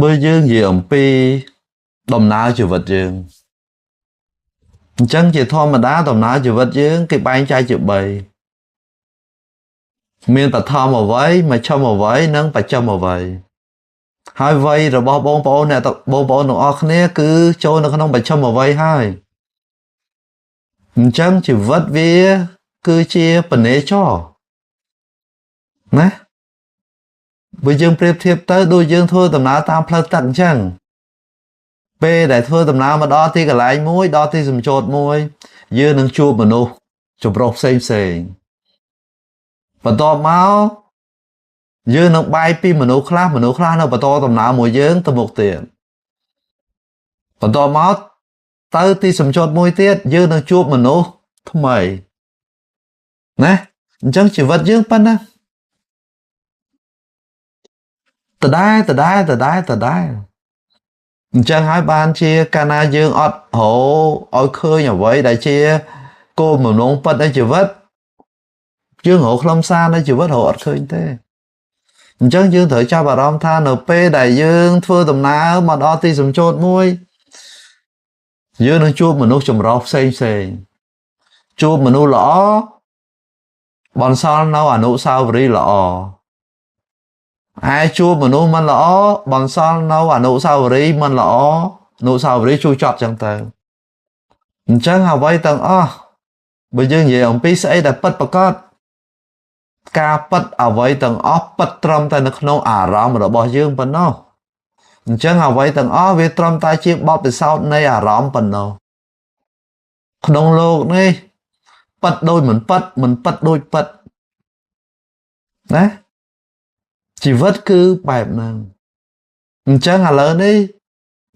បើយើងនិយាយអំពីដំណើរជីវិតយើងអញ្ចឹងជាធម្មតាដំណើរជីវិតយើងគេបែងចែកជា3មានបឋមវ័យមជ្ឈមវ័យនិងបច្ចឹមវ័យហើយវ័យរបស់បងប្អូនអ្នកបងប្អូនទាំងអស់គ្នាគឺចូលនៅក្នុងបច្ចឹមវ័យហើយអញ្ចឹងជីវិតវាគឺជាពនេចរណាបើយើងប្រៀបធៀបទៅដូចយើងធ្វើដំណើរតាមផ្លូវទឹកអញ្ចឹងពេលដែលធ្វើដំណើរមកដល់ទីកន្លែងមួយដល់ទីសំចតមួយយើងនឹងជួបមនុស្សចម្រុះផ្សេងផ្សេងបន្ទាប់មកយើងនឹងបែកពីមនុស្សខ្លះមនុស្សខ្លះនៅបន្តដំណើរមួយយើងទៅមុខទៀតបន្ទាប់មកទៅទីសំចតមួយទៀតយើងនឹងជួបមនុស្សថ្មីណាអញ្ចឹងជីវិតយើងប៉ុណ្ណាដដែលដដែលដដែលដដែលអញ្ចឹងហើយបានជាកាលណាយើងអត់រកឲ្យឃើញអ្វីដែលជាគោលបំណងពិតនៃជីវិតយើងរកខ្លឹមសារនៃជីវិតរកអត់ឃើញទេអញ្ចឹងយើងត្រូវចាប់អារម្មណ៍ថានៅពេលដែលយើងធ្វើដំណើរមកដល់ទីសំចតមួយយើងនឹងជួបមនុស្សចម្រុះផ្សេងផ្សេងជួបមនុស្សល្អបន្សល់នៅអនុស្សាវរីយ៍ល្អឯជួបមនុស្សមិនល្អបន្សល់នៅអនុស្សាវរីយ៍មិនល្អអនុស្សាវរីយ៍ជួយចត់ចឹងទៅអញ្ចឹងអ្វីទាំងអស់បើយើងនិយាយអំពីស្អីដែលពិតប្រាកដការពិតអ្វីទាំងអស់ពិតត្រឹមតែនៅក្នុងអារម្មណ៍របស់យើងប៉ុណ្ណោះអញ្ចឹងអ្វីទាំងអស់វាត្រឹមតែជាបទពិសោធន៍នៃអារម្មណ៍ប៉ុណ្ណោះក្នុងលោកនេះពិតដូចមិនពិតមិនពិតដូចពិតណាជីវិតគឺបែបហ្នឹងអញ្ចឹងឥឡូវនេះ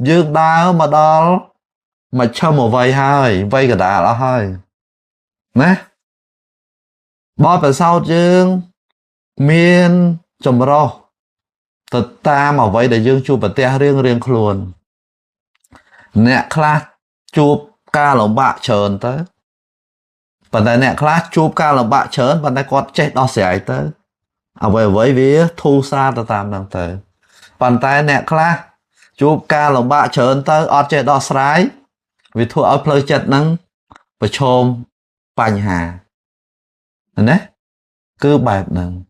យើងដើរមកដល់មជ្ឈិមវ័យហើយវ័យកណ្ដាលអស់ហើយណាបទពិសោធន៍យើងមានចម្រុះទៅតាមអ្វីដែលយើងជួបប្រទះរៀងរៀងខ្លួនអ្នកខ្លះជួបការលំបាកច្រើនទៅប៉ុន្តែអ្នកខ្លះជួបការលំបាកច្រើនប៉ុន្តែគាត់ចេះដោះស្រាយទៅអ្វីអ្វីវាធូរស្រាលទៅតាមហ្នឹងទៅប៉ុន្តែអ្នកខ្លះជួបការលំបាកច្រើនទៅអត់ចេះដោះស្រាយវាធ្វើឲ្យផ្លូវចិត្តហ្នឹងប្រឈមបញ្ហាណាគឺបែបហ្នឹង។